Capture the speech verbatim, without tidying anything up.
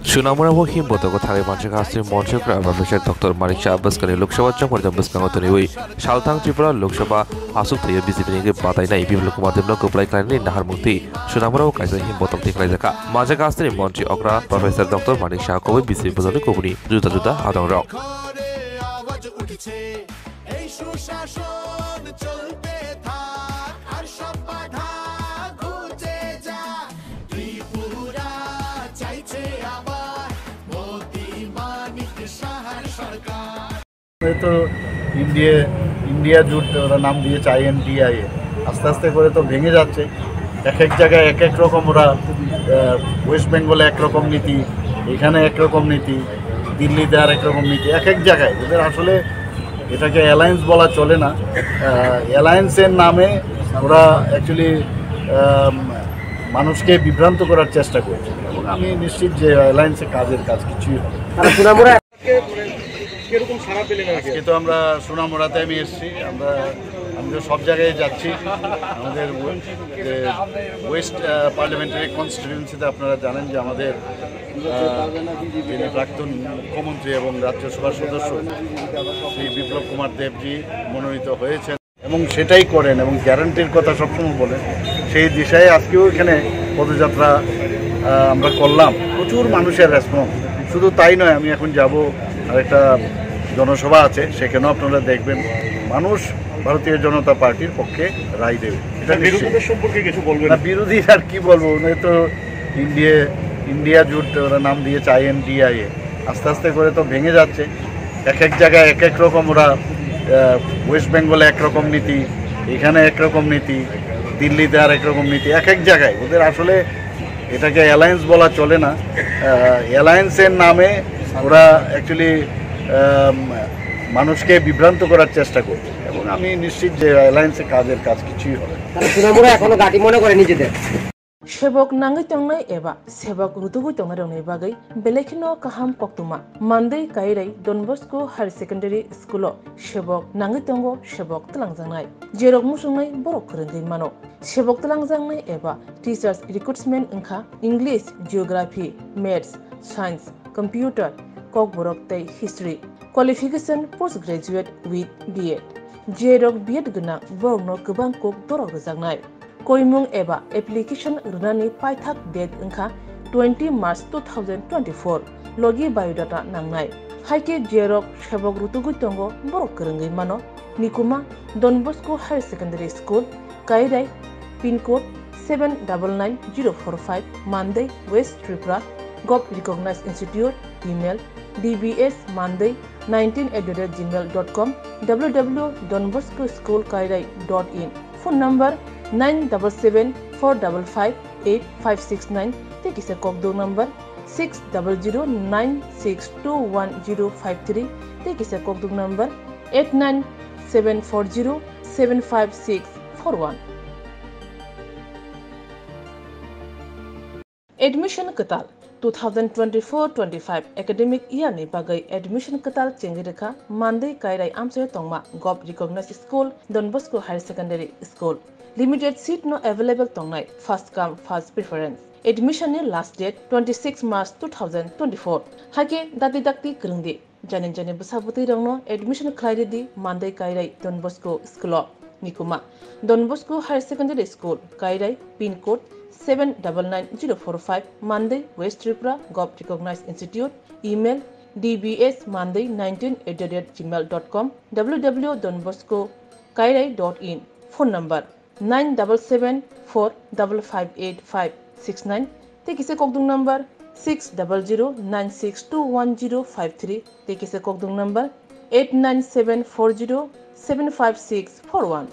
Sunamura o him botogo thangwi manchak hasteni Monchokra Professor Doctor Manik Saha bwskangni Lok Sabha chongmarjak bwskango toniwi salthang Tripura Lok Sabha aswk thwiwi B J P ni wngwi batainai Biplab Kumar Debno kwplai khlainani naharmung twi Sunamura o kaisa him botok twi khlaijakha. Manchak hasteni Montri okra Professor Doctor Manik Saha kubui B J P bwskango kubuni juda juda adongrok. এই সুশাসন চলতে থাক, আর সব বাধা ঘুচে যাক। ত্রিপুরা চাইছে আবার মোদি মানিক সাহার সরকার। এই তো ইন্ডিয়া, ইন্ডিয়া জোট ওরা নাম দিয়েছে আইএনডিআইএ, আস্তে আস্তে করে তো ভেঙে যাচ্ছে। এক এক জায়গায় এক এক রকম ওরা, আহ, ওয়েস্ট বেঙ্গলে একরকম নীতি, এখানে একরকম নীতি, দিল্লিতে আর একরকম নীতি, এক এক জায়গায় ওদের আসলে এটাকে অ্যালায়েন্স বলা চলে না। আহ, অ্যালায়েন্সের নামে ওরা অ্যাকচুয়ালি মানুষকে বিভ্রান্ত করার চেষ্টা করছে, এবং আমি নিশ্চিত যে অ্যালায়েন্সে কাজের কাজ কিছুই হবে না। তারা সুনামুরা আজকে কিরকম সাড়া পেলেন আর কি? আজকে তো আমরা সোনামুড়াতে আমি এসেছি, আমরা, আমি তো সব জায়গায় যাচ্ছি। আমাদের ওয়ে-, যে ওয়েস্ট, আহ, পার্লামেন্টারি কনস্টিটিউয়েন্সিতে আপনারা জানেন যে আমাদের, আহ, যিনি প্রাক্তন মুখ্যমন্ত্রী এবং রাজ্যসভার সদস্য শ্রী বিপ্লব কুমার দেবজি মনোনীত হয়েছেন এবং সেটাই করেন এবং গ্যারান্টির কথা সবসময় বলেন। সেই দিশায় আজকেও এখানে পদযাত্রা, আহ, আমরা করলাম। প্রচুর মানুষের রেসপন্স। শুধু তাই নয়, আমি এখন যাব আরেকটা জনসভা আছে, সেখানেও আপনারা দেখবেন মানুষ ভারতীয় জনতা পার্টির পক্ষে রায় দেবে। এটা নিশ্চিত। বিরোধীদের সম্পর্কে কিছু বলবেন? না, বিরোধী আর কি বলবো, উনি তো ইন্ডিয়া, ইন্ডিয়া জোট ওরা নাম দিয়েছে আইএনডিআইএ, আস্তে আস্তে করে তো ভেঙে যাচ্ছে। এক এক জায়গায় এক এক রকম ওরা, আহ, ওয়েস্ট বেঙ্গলে একরকম নীতি, এখানে একরকম নীতি, দিল্লিতে আর একরকম নীতি, এক এক জায়গায় ওদের আসলে এটাকে অ্যালায়েন্স বলা চলে না। আহ, অ্যালায়েন্সের নামে ওরা অ্যাকচুয়ালি মানুষকে বিভ্রান্ত করার চেষ্টা করছে, এবং আমি নিশ্চিত যে অ্যালায়েন্সে কাজের কাজ কিছুই হবে না। তারা সুনামুরা এখনো গাঁটি মনে করে নিজেদের। Sebok nangwi tongnai eba sebok rutugwi tongnairokni bagwi belai kheno kaham koktwma. Mandwi Kairai Don Bosco Higher Secondary School-o sebok nangwi tongo, sebok twlangjaknai. Jerok muchungnai borok kwrwngwi mano. Sebok twlangjaknai eba teachers recruitment wngkha English, Geography, Maths, Science, Computer, Kokborok tei History. Qualification post graduate with B Ed. Jerok B Ed gwnang borokno kwbang kok dorok rwjaknai. Koimung eba application rwnani paithak date wngkha twenty March two thousand twenty-four, logi biodata nangnai. Haikhe jerok sebok rutugwi tongo borok kwrwngwi mano. Nikuma Don Bosco Higher Secondary School, Kairai, pin code seven double nine zero four five, Mandai, West Tripura, Gov Recognized Institute, email D B S Mandai nineteen at the rate gmail dot com, W W W dot don bosco school kairai dot in, phone number nine double seven four double five eight five six nine, tei kisa kokdok number six double zero nine six two one zero five three, tei kisa kokdok number eight nine seven four zero seven five six four one. Admission kwtal. Two thousand twenty-four twenty-five academic year ni bagwi admission kwtal chengwi rwkha Mandwi Kairai amchaio tongma Gov Recognized School, Don Bosco Higher Secondary School. Limited seat no available tongnai, first come first preference. Admission ni last date twenty-six March two thousand twenty-four. Haikhe dakti dakti kwrwngdi. Jani jani bwsa bwtwi rokno admission khlai rwdi Mandwi Kairai Don Bosco School o. Nikuma Don Bosco Higher Secondary School, Kairai, pin code seven double nine zero four five, Mandwi, West Tripura, Gov Recognized Institute, email D B S Mandwi nineteen at the rate gmail dot com, W W W dot don bosco kairai dot in, phone number nine double seven four double five eight five six nine, tei kisa kokdung number six double zero nine six two one zero five three, tei kisa kokdung number eight nine seven four zero seven five six four one.